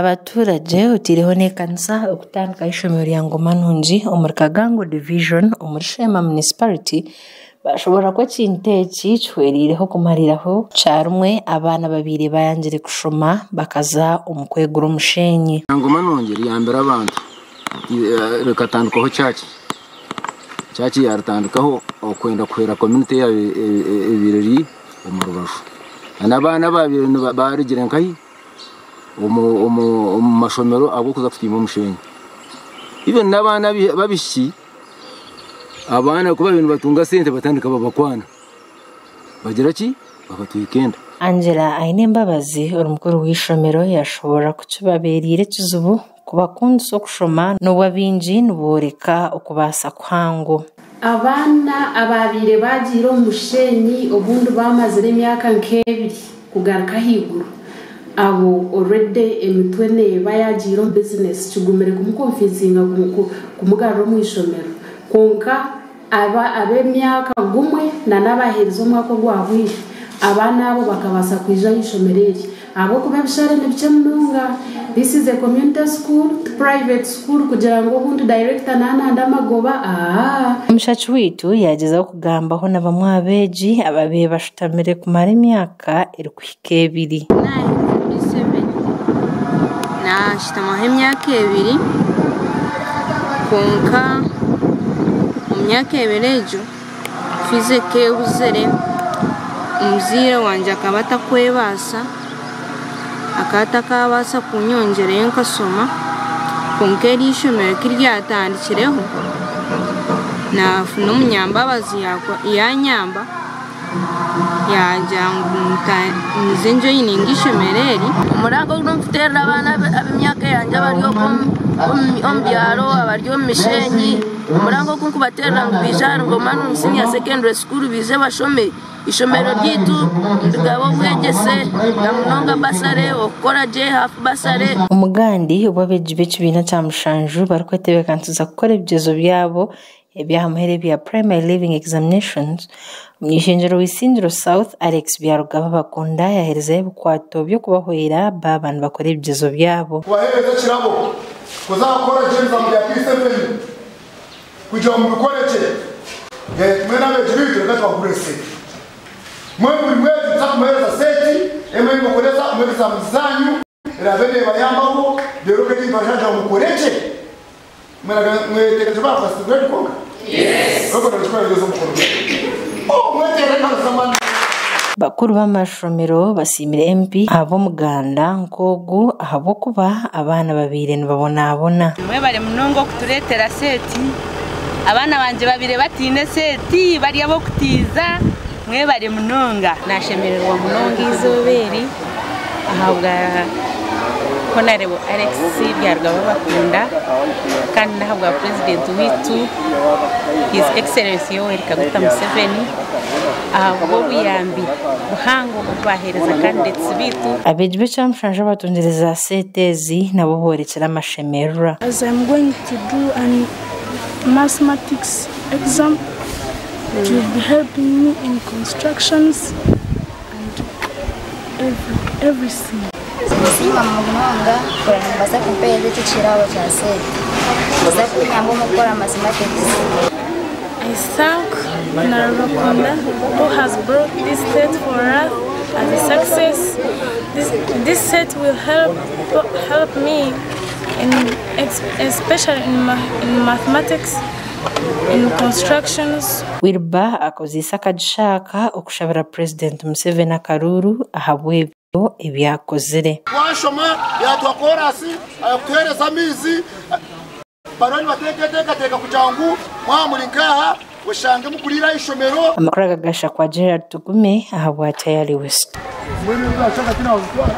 Abaturage oteireho n'ekanisa okutandikaho eishomero rya Ngoma Nungi omuri Kagango Division omuri Sheema Municipality bashoboorora ku ekintu eki kihwereireho kumariraho kyarumwe abaana ababaire bayangire kushoma bakaza omu kwegura omusheenyi. Ngoma Nungi riyambire abantu rikatandikwaho church, church yaritandikaho okwenda kuhwera community eyabaire eri omu rubaju. N'abaana ababaire barugire nkahi omu mashomero ahabw'okuza kutiima omusheenyi. Even n'abaana b'abaishiki, abaana ku baabaire nibatunga sente batandika babakwana bagira ki? Babatwika enda. Angela Ainembabazi ori mukuru w'eishomero yashoboorora ku kibabeereire ekizibu kubakundisa okushoma n'obu abaingi nibooreka okubaasa kuhango. Abaana abaabaire baagiire omu musheenyi obundi baamazire emyaka nk'ebiri kugaruka ahaiguru, abo already emitwe neeba yaagiire omu bizinesi kigumire kumukonvinsinga kumugarura omu ishomero. Kwonka aba ab'emyaka gumwe n'abaaherize omwaka ogwahweire, abaana abo bakabaasa kwija aha ishomero eri ahabw'okuba ebishare ni bikye munonga. This is a community school, ti private school kugira ngu obundi director naananda amagoba, aa. Omushaki waitu yaagyezaho kugambaho na bamwe aha beegi ababaire bashutamire kumara emyaka erikuhika ebiri. Naherize P7 nashutamaho emyaka ebiri kwonka omu myaka ebiri egyo fees ekaba ebuzire, omuzaire wangye akaba atakwebaasa, akaba atakabaasa kunyongyerayo nkashoma kwonka eri ishomero ku ryatandikireho nafuna omunyambabazi yanyamba yagira ngu nze njoyininge ishomero eri. Omuranga ogu ndikuteerera abaana ab'emyaka yangye abari okwo omu byaro abari omu misheenyi, omuranga ogu ndikubateerera ngu baije ahari Ngoma Nungi Senior Secondary School baije bashome. Eishomero ryaitu nirigaba obwegyese na munonga basare, okukora gye hafu basare. Omugandi obu abeegi b'ekibiina kya mushanju barikwetebeekanisiza kukora ebigyezo byabo ebya muheru ebya Primary Leaving Examinations, omuny'ishengyero wa Isingiro South Alex Byarugaba Bakunda yaaherezayo ebikwato by'okubahwera baaba nibakora ebigyezo byabo. Kubaheereza ekirabo kuza kukora gye ebizamu bya P7 kugira ngu mubikore gye. Mbwenu abeegi baitu reka tubagurire seti. Mbwenu buri mwegi nituza kumuheereza seti emwe ei mukoresa omu exams zaanyu eraabe neebayambaho reero kenyini tubashangira ngu mukore gye. Mweteekateekire kuba first grade kwonka? Mwekora nikikora omukono. Oh, mweteere engaro z'amaani. Bakuru b'amashomero basiimire MP ahabw'omuganda nk'ogu ahabw'okuba abaana babaire nibabonabona. Mwebare munonga okutureetera seti. Abaana bangye babaire bataine seti bari ab'okutiiza. Mwebare munonga. Nashemererwa munonga eizooba eri ahabwa Honorable Alex Byarugaba Bakunda kandi n'ahabwa Purezidenti waitu His Excellency Yoweri Kaguta Museveni ahabw'obuyambi buhango obu baheereza candidates baitu. Abeegi b'ekyamushanju abatungire za seti ezi nabo boorekire amashemererwa. As I'm going to do an mathematics exam, it will be helping me in constructions and everything. Nsiima munonga kureba nibaza kumpereza eki ekirabo kya sente kiza kunyamba omu kukora mathematics. I thank Honorable Bakunda who has brought this set for us as a success. This set will help me in especially in mathematics, in constructions. Wilber akozeise akagisha aka okushabira Purezidenti Museveni akaruuru ahabw'ebyo ebi akozire. Twashoma yatuha koorasi kutuheereza amaizi bariyo nibateekateekateeka kugira ngu mwaba muri nk'aha oshange mukuriire aha ishomero. Amakuru aga gashakwa Gerald Tugume ahabwa Tayari West. Mbwenu ebi twashanga tinaabitwara.